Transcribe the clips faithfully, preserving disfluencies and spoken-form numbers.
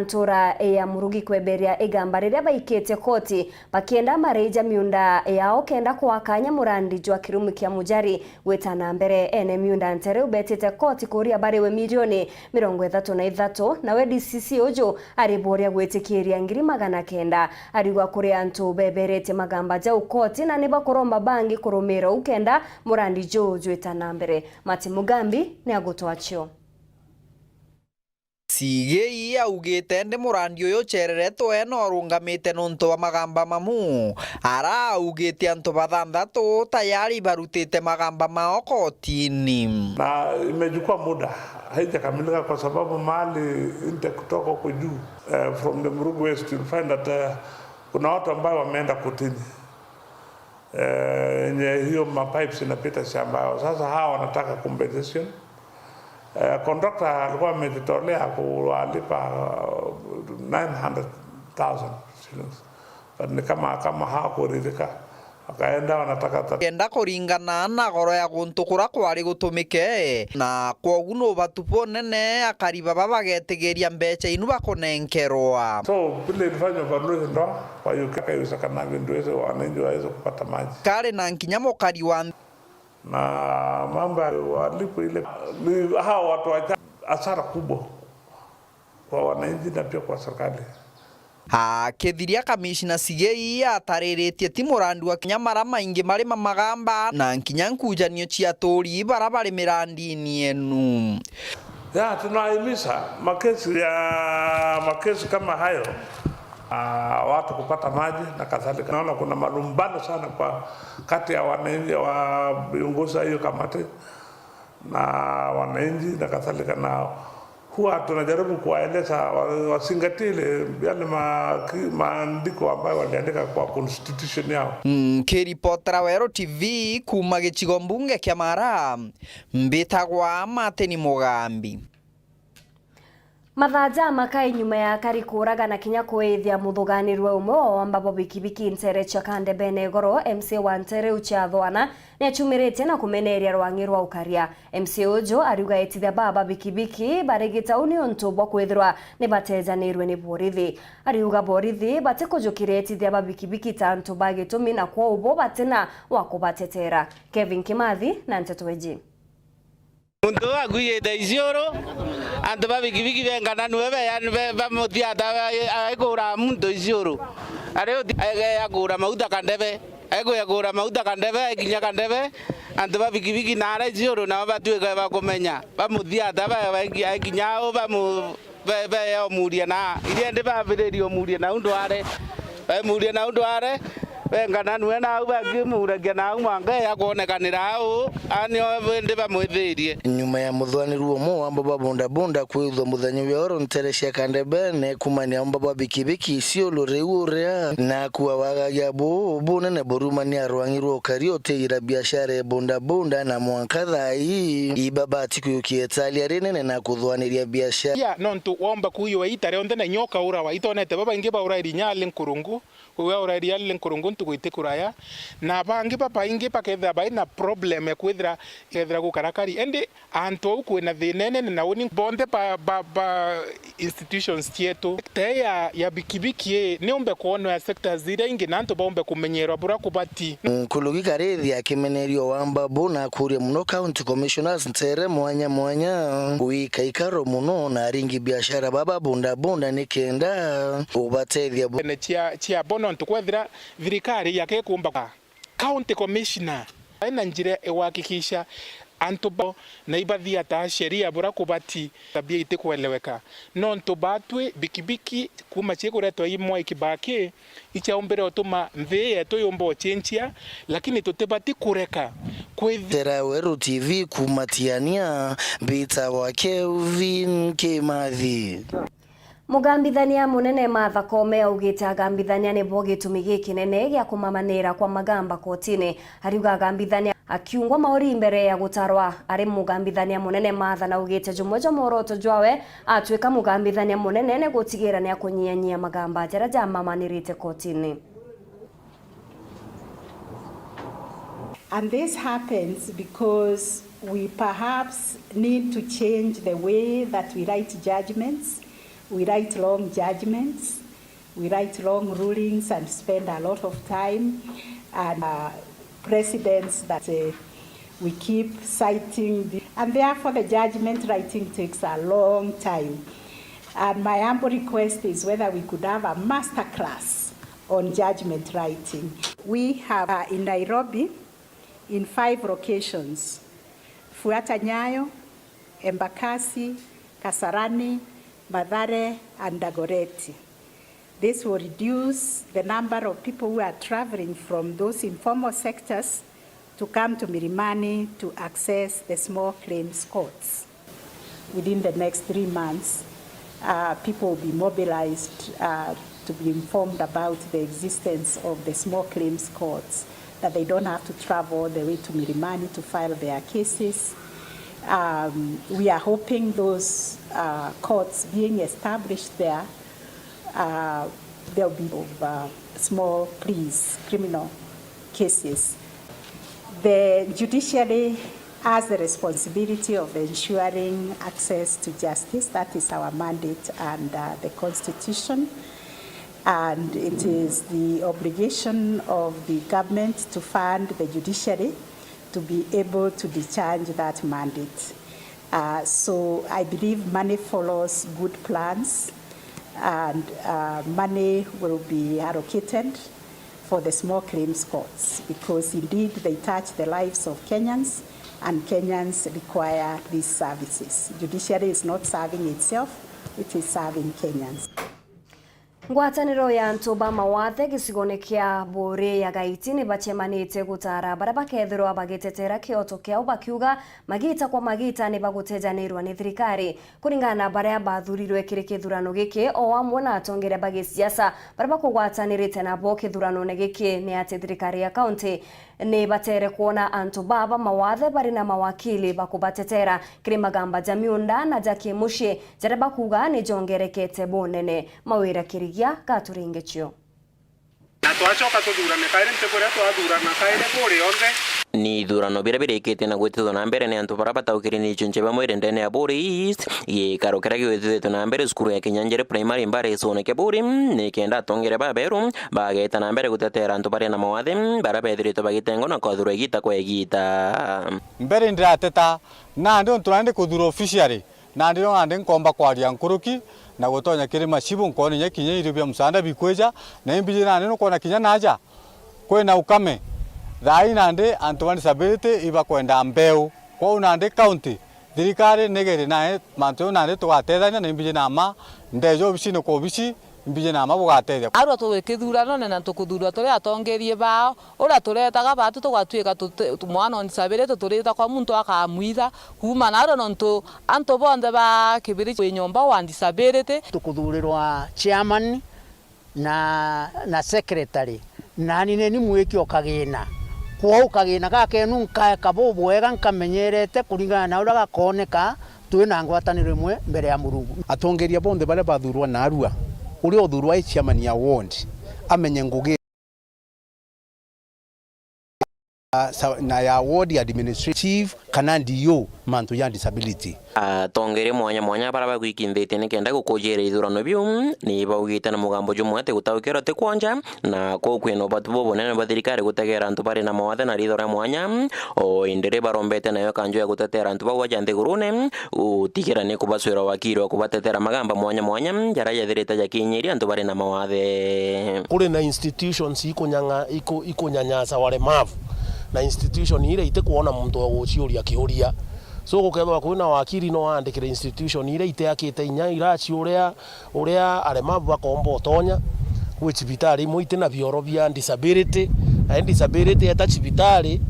ntura ya Murugi kweberia igamba riria baikite koti bakienda marija miunda yao kenda kwakanya murandi jwa kirumi kia Mujari gwita na mbere. Ene miunda ntere ubetite koti kuria bariwe milioni mirongo ithatu na ithatu, nawe D C C uju ariboria gwitikiria ngiri magana kenda. Ariuga kuri antu beberetie magamba jau koti na nibakuromba bangi kurumira u kenda murandi juu jwita na mbere. Mati Mugambi ni agutwacio. Sigei augite ndi murandi uyu ucereretwe na urungamite nuntu bwa magamba mamu, ara augite antu bathanthatu tayari barutite magamba mao kotini. Na imechukua muda, haijakamilika kwa sababu mahali intake kutoka huko juu, eh, from the Murugu West, you'll find that, eh, kuna watu ambao wameenda kotini. Eh, yenye hiyo mapipes inapita shamba yao. Sasa hawa wanataka compensation. Eh, contractor alikuwa amejitolea kuwalipa, uh, nine hundred thousand shillings. But ni kama, kama hawakuridhika, wakaenda wanataka ta- Kenda kuringana na goro ya guntu kura kwari gutumike, na kwogu nubatu bunene akari baba bagetigiria mbecha inu bakunenkerwa. So, vile ilifanywa evaluation ndo, kwa hiyo kaka iwezekana vindu hizo wananchi waweze kupata maji. Kari na nkinya mukari wa Na mambo ya uhalifu ile, ni hawa watu wacha-, hasara kubwa kwa wananchi na pia kwa serikali. Akithiria, Kamishina Sigei atariritie ti murandi wa kinya mara maingi mari ma magamba na nkinya nkujanio cia aturi bara bari mirandini enu. Ya, tunahimiza makesi ya, makesi kama hayo, ah, watu kupata maji na kadhalika. Naona kuna malumbano sana kwa kati ya wananchi wa viongozi wa hiyo kamati na wananchi na kadhalika, na huwa tunajaribu kuwaeleza wa-, wazingatie ile, yale ma-, ki-, maandiko ambayo waliandika kwa constitution yao. Nkiripotera Weru T V kuuma gicigo mbunge kia Mara, mbitagwa Martin Mugambi. Mathaa ja makai nyuma ya akari kuuraga na kinya kuithia muthuganirwe umwe wa wamba bwa bikibiki ntere cia Kandebene igoro, M C A wa ntere iu cia Thwana niachumiritie na kumeneria rwangi rwa ukaria. M C A uju ariuga etithia baa ba bikibiki barigita u niuntu bwa kwithirwa nibatejanirwe ni borithi. Ariuga borithi batikujukiria etithia ba bikibiki ta antu ba gitumi na kwou bo batina wa kubatetera. Kevin Kimathi na nteto iji. Muntu uu akuigite iciuru, antu ba bikibiki bengana niwe be-, be-, bamuthiata, aikura muntu iciuru. Ari uthi-, ege-, agura mauta Kandebe, egwia kugura mauta Kandebe, aikinya Kandebe, antu ba bikibiki na ara iciuru nabo batuika bakumenya, bamuthiata, ba-, ba-, aikinya au, bamu-, Be-, be-, omuria na iria indi bambiririe omuria nau ndware. Bemuria nau ndware, bengana nue nau, bangi muragia nau mwanka ya kwonekanira au, a nio indi bamwithirie. Nyuma ya muthwaniru umwe wa amba bwa bondabonda kwithwa muthenya wa oro ntere cia Kandebene, kumania amba bwa bikibiki iciulu riu uria, na kuawagagia buu bunene burumania rwangi rwa ukari utiira biashara ya bondabonda, na mwanka thaa ii, iba bati kwiukia italia rinene na kuthwaniria biashara. Ya, nontu womba kuiywa ita rionthe na inya ukaurawa. Itonete babaingi baurairi inya ari nkurungu, uyu aurairi ari nkurungu ntuku iti kuraya, na bangi babaingi bakethira bai na problem ya kwithira, kethira gukarakari. Indi antu au kwina thina inene na uni bonthe ba, ba, ba institutions cietu. Sector ya, ya bikibiki ii niumbe kwonwa ya sectors iria ingi na antu baumbe kumenyerwa bura kubati. Nkuruki Karithi akimeneria wamba bu na akuria muno county commissioners ntere mwanya mwanya gwika ikaro muno na aringi biashara baba bondabonda nikenda ubatethia bu- Ene cia, cia bo nontu kwethira thirikari yake ikumba County Commissioner aina njira ya kuhakikisha antu bao na ibathiataa sheria bura kubati, tabia itikueleweka. Nontu batwi bikibiki kuma ciikuretwa i Mwai Kibaki, ichaumbire utuma nthi yetu yumba ucenjia, lakini tutibati kureka kwithi- Tera Weru T V kuma Tiania, mbitagwa Kelvin Kimathi. Mugambithania munene Martha Koome augite agambithania nibo gitumi gikinene gia kumamanira kwa magamba kotini. Ariuga agambithania akiungwa mauri mbere ya gutarwa ari mugambithania munene Martha, na augite jumwe jwa mworoto jwawe atwika mugambithania munene ni gutigira ni akunyianyia magamba jaria jamamanirite kotini. And this happens because we perhaps need to change the way that we write judgments. We write long judgments, we write long rulings and spend a lot of time and, uh, precedents that, uh, we keep citing, the, and therefore the judgment writing takes a long time. And my humble request is whether we could have a masterclass on judgment writing. We have, uh, in Nairobi, in five locations, Fuata Nyayo, Embakasi, Kasarani, Mathare, and Dagoretti. This will reduce the number of people who are travelling from those informal sectors to come to Milimani to access the small claims courts. Within the next three months, uh, people will be mobilized, uh, to be informed about the existence of the small claims courts, that they don't have to travel all the way to Milimani to file their cases. Um, we are hoping those, uh, courts being established there, uh, there'll be of, uh, small pleas, criminal cases. The judiciary has the responsibility of ensuring access to justice. That is our mandate under the Constitution. And it is the obligation of the government to fund the judiciary to be able to discharge that mandate. Uh, so I believe money follows good plans, and, uh, money will be allocated for the small claims courts, because indeed they touch the lives of Kenyans, and Kenyans require these services. Judiciary is not serving itself, it is serving Kenyans. Ngwataniro ya antu ba mawathe gicigone kia Buuri ya Gaiti ni bacemanitie gutaara baria bakethirwa bagitetera kioto kiao, bakiuga magita kwa magita ni bagutejanirwa ni thirikari. Kuringana na baria bathurirwe kiri kithurano giki, o amwe na atongeria ba gisiasa baria bakugwatanirite nabo kithuranone giki, ni ati thirikari ya kaunti ni batere kwona antu baa ba mawathe bari na mawakili ba kubatetera kiri magamba ja miunda na ja kimucii, jaria bakuuga ni jongerekete bunene. Mawira Kirigia gaturingi cio. Na twacoka tuthurane kairi, nti buria twathurana kairi Buuri yonthe. Ni ithurano biria birikite na gwitithwa na mbere ni antu baria bataukire ni ichunche bamwe iri ndene ya Buuri East, gikaro kiria gigwitithitwe na mbere cukuru ya Kinyanjere Primary Mbare gicigone kia Buuri, ni kenda atongeria baberu bageta na mbere gutetera antu baria na mawathe baria bethiritwe bagitengwa na kwathurwa igita kwa igita. Mbere ndirateta nandi untu nandi kuthurwa officially, nandi no nandi nkomba kwaria nkuruki na gutonya kiri machibu, nkoona inya kinya irio bia musaanda bikwija, na imbiji nandi nukwona kinya naja kwina ukame. Thaai nandi antu ba disability ibakwenda mbeu. Kwou nandi county, thirikari nigeri nae mantu jau nandi tugatethania, na imbiji na ma ndeja obisine kwa obisi, imbiji na ma bugatethia. Arua twi kithuranone na tukuthuurwa turi atongeria bao, uria turetaga baatu tugatuika tute-, mwana on disability turita kwa muntu akamwitha kuuma narua, nontu antu bonthe ba kibiri kwi nyomba wa disability. Tukuthuurirwa chairman na, na secretary, nani neni mwiki o kagina. Kwou kagina gakenu nkaeka bubwega nkamenyerete kuringana na uria gakooneka, twi na ngwataniro imwe mbere ya Murungu. Atongeria bonthe baria bathuurwa narua, uria uthuurwa i chairman ya ward, amenye ngugi sa-, na ya ward administrative kana D O mantu ja disability. Atongeria mwanya mwanya baria bagwikinthitie nikenda gukujira ithurano biu, ni baugite na mugambo jumwe ati gutaukirwa ti kwonja, na kwou kwina ubatu bubunene bwa thirikari gutegera antu bari na mawathe na ritho ria mwanya. O indi ri barombete nayo kanju ya gutetera antu bau aja nthigurune, gutigira ni kubacwira wakiri wa kubatetera magamba mwanya mwanya jaria jethirite jakinyiria antu bari na mawathe. Kuri na institutions ikunyang'a-, iku-, ikunyanyasa walemavu, na institution iria itikwona muntu wa guciuria kiuria. So, gukethirwa kwina wakiri no aandikire institution iria itiakite inya iraci uria, uria alemavu bakomba utonya. Kwi cibitari imwe itina bioro bia disability, na disability eta cibitari,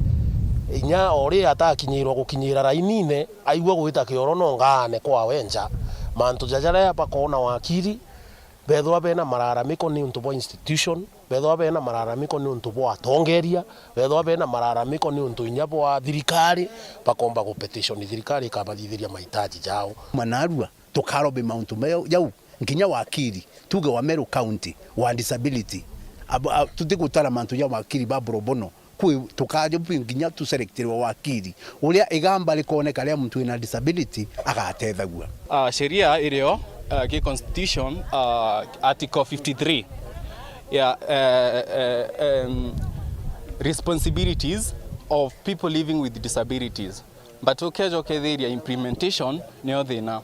inya o ri atakinyirwa gukinyira rainine, aigua gwita kioro no ngaane kwawe nja. Mantu ja jaria bakoona wakiri, bethirwa bena malalamiko ni untu bwa institution, bethirwa bena malalamiko ni untu bwa atongeria, bethirwa bena malalamiko ni untu inya bwa thirikari, bakomba gupetition thirikari ikabathithiria mahitaji jao. Manarua, tukarobe mauntu meo jau, nginya wakiri, tuge wa Meru County, wa disability. Abo, a, tutigutara mantu ja wakiri ba pro bono. Kwi tukaja pi nginya tuselectirwe wakiri uria igamba rikoneka ria muntu wina disability agatethagua. Ah, sheria irio Uh, ki constitution, uh, article fifty-three, yeah, uh, uh, um, responsibilities of people living with disabilities, but ukeja ukethiria implementation niyo thina.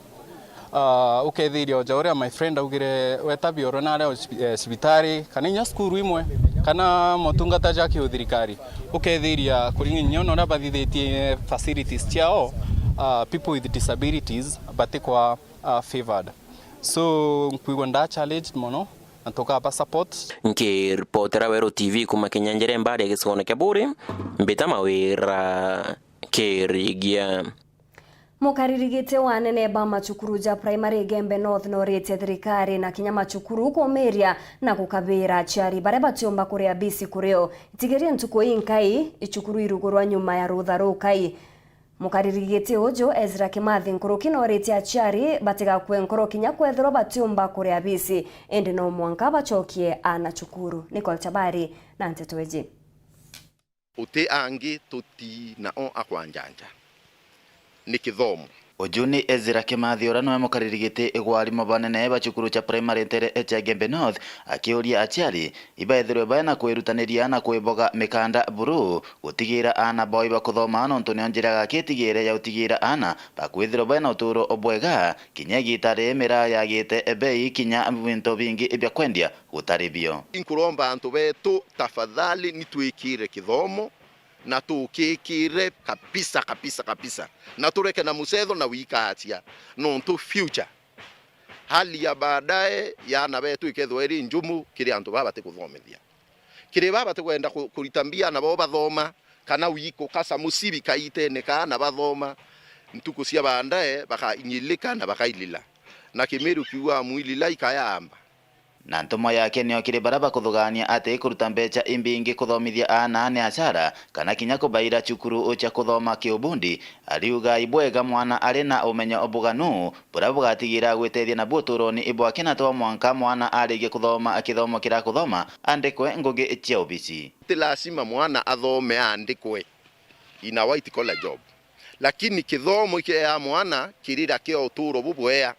Uh, ukethiria oja uria my friend augire, weta bioro na aria eh, cibitari kana inya cukuru imwe kana motungata ja kiuthirikari, ukethiria kuringa inya ona uria bathithitie facilities ciao, uh, people with disabilities batikwa uh, favored. So nkwigua nda challenged mono na tukaba support. Nkiripotera Weru T V kuma Kinyanjere Mbari ya gicigone kia Buri, Mbita Mawira, Kirigia. Mukaririgiti wa anene ba macukuru ja primary Igembe North noritie thirikari na kinya macukuru kumiria na gukabira aciari baria batiumba kuria bisi kurio. Itigirie ntuku inkai icukuru irugurwa nyuma ya rutha rukai. Mukaririgiti uju Ezra Kimathi nkuruki noritie aciari batigakue nkoro kinya kwethirwa batiumba kuria bisi, indi no mwanka bacokie aana cukuru. Nicole Chabari na nteto iji. Uti angi tuti na o akwanjanja ni kithomo. Uju ni Ezra Kimathi, uria niwe mukaririgiti gwa arimu banene ba cukuru cia primary ntere cia Igembe North, akiuria aciari ibaethirwe bae na kwirutaniria na kwiboga mikanda buru, gutigira aana bao ibakuthoma, nontu nio njira gaki itigire ya gutigira aana bakwithirwa bae na uturo bwega, kinya igita ri miraa yagite bei, kinya bintu bingi bia kwendia gutari bio. Inkuromba antu betu, tafadhali, ni twikire kithomo na tukikire kabisa, kabisa, kabisa, na tureke na mucetho na wikacia, nontu future, hali ya baadaye ya aana betu ikethirwa iri njumu kiri antu baa batikuthomithia. Kiri baa batikwenda ku-, kurita mbia aana bao bathoma, kana wiku kasa musibi kaitene ka aana bathoma, ntuku cia baadaye bakaing'ilika na bakailila, na Kimiru kiuga mwilila ikayamba. Na ntumwa yake nio kiri baria bakuthugaania ati kuruta mbecha imbingi kuthomithia aana ni acara, kana kinya kubaira cukuru cia kuthoma kiubundi. Ariuga ibwega mwana ari na umenyo buganu, buria bugatigira gwitethia nabu uturoni bwake, na to mwanka mwana arikie kuthoma kithomo kiria akuthoma, andikwe ngugi cia obici. Ti lazima mwana athome aandikwe in a white collar job, lakini kithomo ikiea mwana kirira kia uturo bubwea.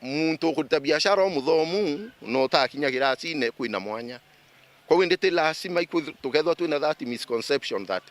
Muntu ukuruta biashara umuthomu na utakinya kiracine, kwina mwanya. Kwou indi ti lazima ikwith-, tukethirwa twina that misconception that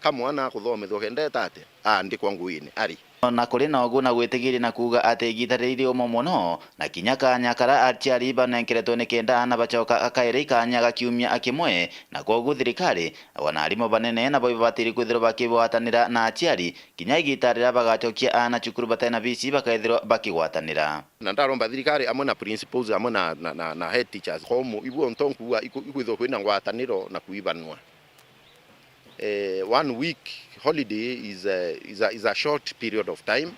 ka mwana akuthomithua kenda eta atia, aandikwa nguine ari. Ona kuri na uguo, na gwitigiria na kuuga ati igita riri ri umo mono, na kinya kanya karia aciari banenkeretwe ni kenda aana bacoka kairi kanya ga kiumia kimwe, na kwoguo thirikari, wana arimu banene nabo ibabatiri kwithirwa bakigwatanira na aciari, kinya igita riria bagacokia aana cukuru batena bici bakethirwa bakigwatanira. Na ndaromba thirikari amwe na principals amwe na, na, na, na head teachers, komu ibu onto nkuuga iku-, ikwithirwa kwina ngwataniro na kuibanua. Eh, one week holiday is a, is a, is a short period of time,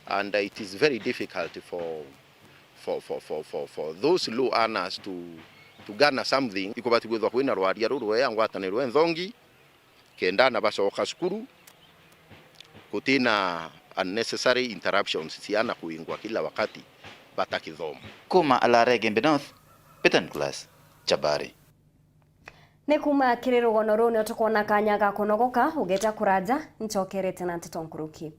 and it is very difficult for, for, for, for, for, for those low earners to, to garner something. Ikubati kwithirwa kwina rwaria rurwea, ngwataniro enthongi, kenda aana bacoka cukuru, gutina unnecessary interruptions cia aana kuingwa kila wakati batakithoma. Kuma Alare Gembe North, Peter Nicholas Chabari. Ni kuma kiri rugono ruu nio tukwona kanya ga kunogoka, ugeta kuraja, ncokerete na nteto nkuruki.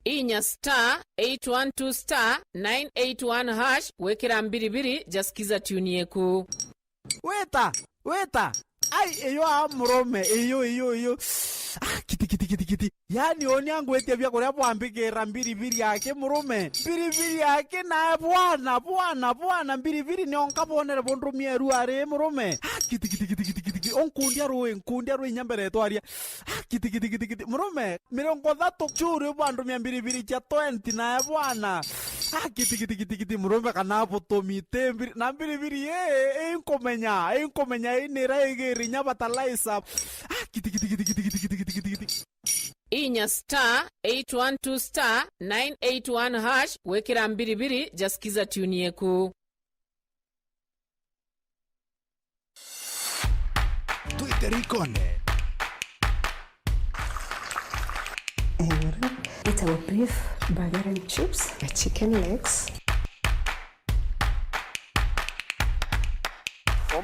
Inya star eight one two star nine eight one hash gwikira mbiribiri ja Skiza tune yeku. Weta, weta. Ai, iyo a murume, iyo, iyo, iyo. Ah, kiti, kiti, kiti, kiti. Yaani, oni angwitia bia kuria bwambikira mbiribiri yake murume. Mbiribiri yake nae bwana, bwana, bwana, mbiribiri nionka bonere bondumia eru ari murume. Ah, kiti, kiti, kiti, kiti, kiti, kiti. Onkundia rui, nkundia rui inya mbere twaria. Ah, kiti, kiti, kiti, kiti. Murume, mirongo ithatu churi bwandumia mbiribiri cia twenty nae bwana. Ah, kiti, kiti, kiti, kiti, murume kana butumi ti mbiri-, na mbiribiri ii, inkumenya, inkumenya inira igiri inya fertilizer. Ah, kiti, kiti, kiti. Inya star eight one two star nine eight one hash gwikira mbiribiri ja Skiza tune yeku. Twite rikone. Itagwo beef burger and chips na chicken legs.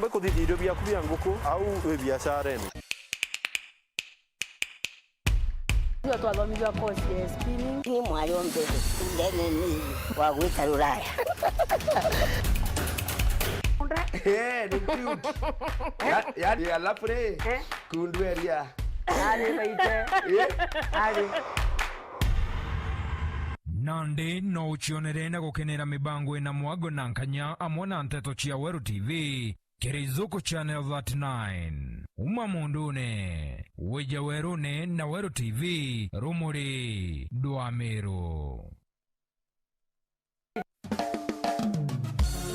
Mbe kuthithia irio biaku bia nguku au wi biacarene. Tio twathomithua course ya spinning. Ni mwari o mbere ndene ni wa gwita Ruraya. Eh, ni cute. Ya-, yani, alafu ri, eh? Kundu eria. Ari baite. Eh? Ari. Nandi no ucionere na gukenera mibango ina mwago na nkanya amwe na nteto cia Weru T V. Kiri Zuku Channel thirty-nine. Uma mundune, wija werune na Weru T V, rumuri rwa Meru.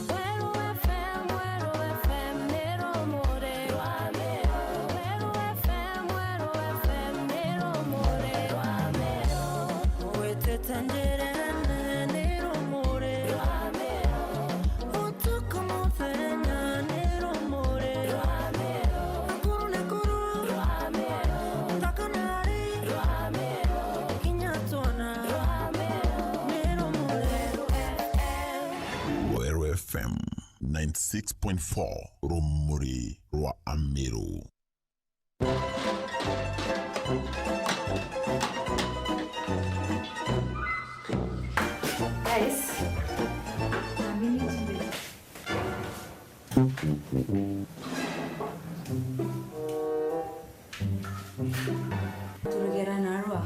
Weru F M, Weru F M, ni rumuri rwa Meru. Weru F M, Weru F M, ni rumuri rwa Meru. Witite njirene, ni rumuri rwa Meru. Utuku muthenya ni rumuri. Nakuru, Nakuru. Nthaka na ari. Kinya twana. Ni rumuri. Weru F M ninety-six point four, rumuri rwa Ameru. Guys, naamini jiwe. Turugera narua.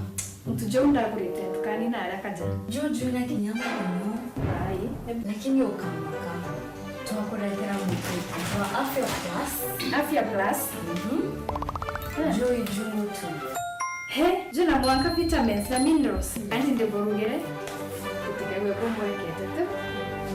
Muntu juu ndagurite ndukani na arakaja. Juju na kinya muno. Ai. Lakini ukamaka. Twakuretera muntu wa Afya Plus. Afya Plus? Mhm. Joy Jugutu. He, juna mwanka vitamins na minerals. Anti ndiburugire. Utigagwe kumwekete tu.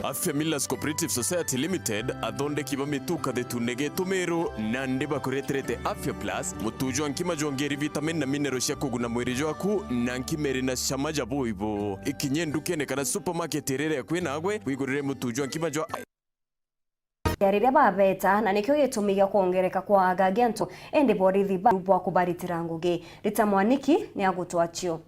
Afya Millers Cooperative Society Limited, athondeki ba mitu kathetune getu Meru, nandi bakureterete Afya Plus, mutu jwa nkima jwongeri vitamin na mineral cia kuguna mwiri jwaku, na nkima iri na cama ja buibu. Ikinye ndukene kana supermarket iria iri akui nagwe, wigurire mutu jwa nkima jwa. Ya riria babeta, na nikio gitumi gia kwongereka kwa aga gia antu, indi borithi ba bwa kubaritira ngugi. Rita Mwaniki ni agutwachio.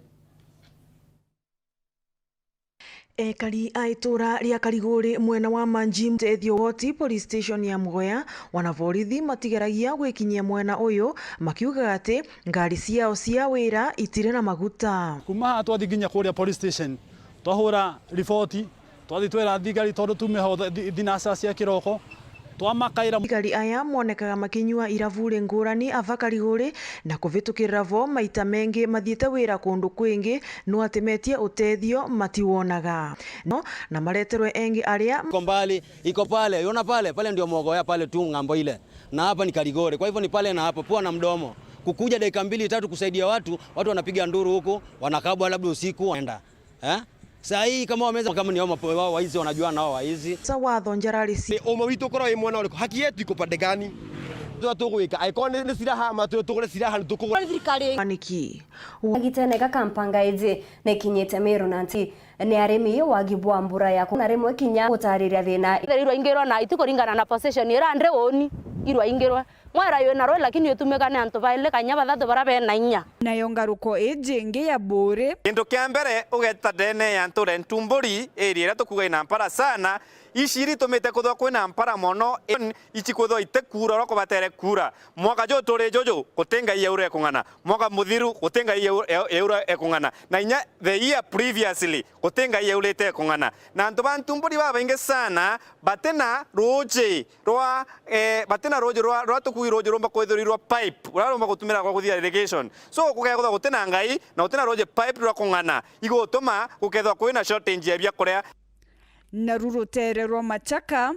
Ekari a itura ria Kariguri mwena wa Manji Mtethio Woti Police Station ya Mugoya, wana borithi matigeragia gwikinyia mwena uyu, makiugaga ati ngari ciao cia wira itiri na maguta. Kuma haa twathi nginya kuria police station, twahura riboti, twathi twira thigari tondu tume ho thi-, thinacara cia kiroko, twamakaira. Athigari aya monekaga makinyua iravuri ngurani ava Kariguri na kuvitukirira vo maita mengi mathiite wira kundu kwingi, no ati metie utethio matiwonaga. No, na mareterwe engi aria. Iko mbali, iko pale, unaona pale, pale ndio Mogoya pale tu ng'ambo ile. Na hapa ni Kariguri. Kwa hivyo ni pale na hapo, pua na mdomo. Kukuja dakika mbili tatu kusaidia watu, watu wanapiga nduru huku, wanakabwa labda usiku, wanaenda. Eh? Saa hii kama wameza, kama ni wao mapo-, wao waizi, wanajua nao waizi. Sa watho njarari ci- Ni umwe witũ ũkorwo wĩ mwena ũrĩkũ? Haki yetu iko pande gani? Tũrĩa tũgwĩka, angĩkorwo nĩ, nĩ silaha, ama tũ-, tũgũre silaha, nĩ tũkũgũra. Thirikari. Aniki. Agitene gaka mpanga iji, nikinyite Meru na nti, ni arimi wagi bwa mbura ya ku-, na rimwe kinya gutariria thina. Irwaingirwa na iti kuringana na possession ira ndi uni, irwaingirwa. Mwera yu na rui, lakini yutumika ni antu baili kana bathatu bara bena inya. Nayo ngaruko iji ingi ya buri. Kindu kia mbere, ugeta ndene ya ntura Ntumburi, area iria tukuuga ina mpara sana, ici iritumite kwithwa kwina mpara mono, ici kwithwa iti kuura uria kubatere kuura. Mwaka ju turi juju, guti ngai yaura ikung'ana. Mwaka muthiru, guti ngai yau-, ya-, yaura ikung'ana. Na inya the year previously, guti ngai yaurite ikung'ana. Na antu ba Ntumburi babaingi sana, batina ruuji rwa, eh, batina ruuji rwa, rwa tukui ruuji rumba kwithirwa irwa pipe, uria rumba gutumira kwa kuthia irrigation. So, gukethwa gutina ngai, na gutina ruuji pipe rwa kung'ana, igutuma gukethwa kwina shortage ya biakuria. Naru rutere rwa Machaka.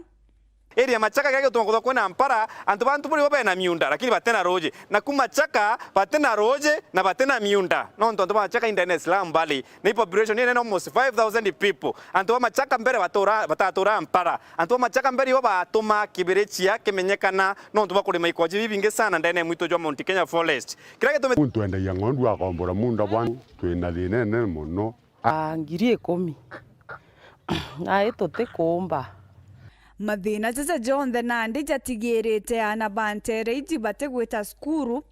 Area Machaka kiria gituma kuthwa kwina mpara, antu ba Ntumburi bo bena miunda, lakini batina ruuji. Na ku Machaka, batina ruuji, na batina miunda. Nontu antu ba Machaka in the Islam Valley, ni population inene, almost five thousand people. Antu ba Machaka mbere batura-, batatura mpara. Antu ba Machaka mbere ibo batuma kibirichia kimenyekana nontu bwa kurima ikoji bibingi sana ndene ya mwitu jwa Mount Kenya Forest. Kiria gitumi muntu endagia ng'ondu akombora munda bwa, twina thina inene mono. A, ngiri ikumi. Ai, tutikuumba. Mathina jaja jonthe nandi jatigirite aana ba nteere iji batigwita cukuru,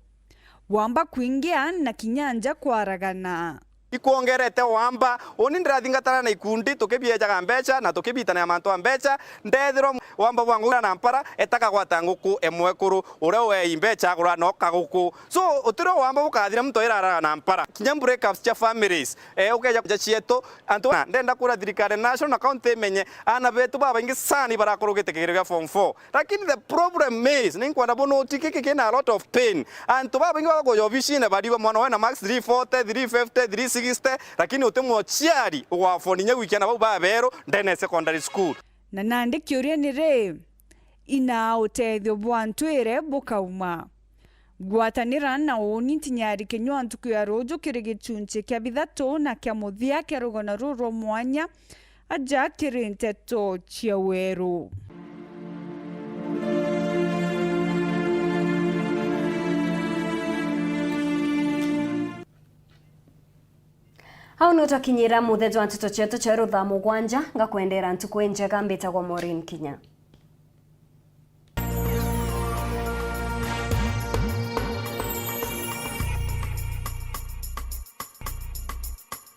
wamba kwingia na kinya nja kwaragana. Ikwongerete wamba, uni ndirathingatana na ikundi, tukibiejaga mbeca na tukibitanaga mantu a mbeca, ndethirwa Wamba bwa nguku na mpara, eta kagwata nguku emwe ekuru, uria uei mbecha agura no kaguku. So, utiro wamba bukathira muntu irara na mpara. Kinya breakups cia families, eh, ukeja kuja cietu, antu na, ndenda kura thirikari national na county imenye, ana betu babaingi sana ibarakurugite kigerio gia form four. Lakini the problem is, ninkwenda buno uti kiki kina a lot of pain. Antu babaingi bakuja obicine bariwa mwana wena marks three forty, three fifty, three sixty, lakini uti muciari ugwafoni nya gwikia na bau baberu ndene secondary school. Na nandi kiuria ni ri, ina utethio bwa ntwire bukauma? Ngwatanira na uuni ntinyari kinyua ntuku ya ruuju kiri gichunchi kia bithatu na kia muthia kia rugano ruru rwa mwanya, aja kiri nteto cia weru. Au niu twakinyira muthia jwa nteto cietu cia ruthaa mugwanja. Ngakwendera ntuku injega, mbitagwa Maureen Kinya.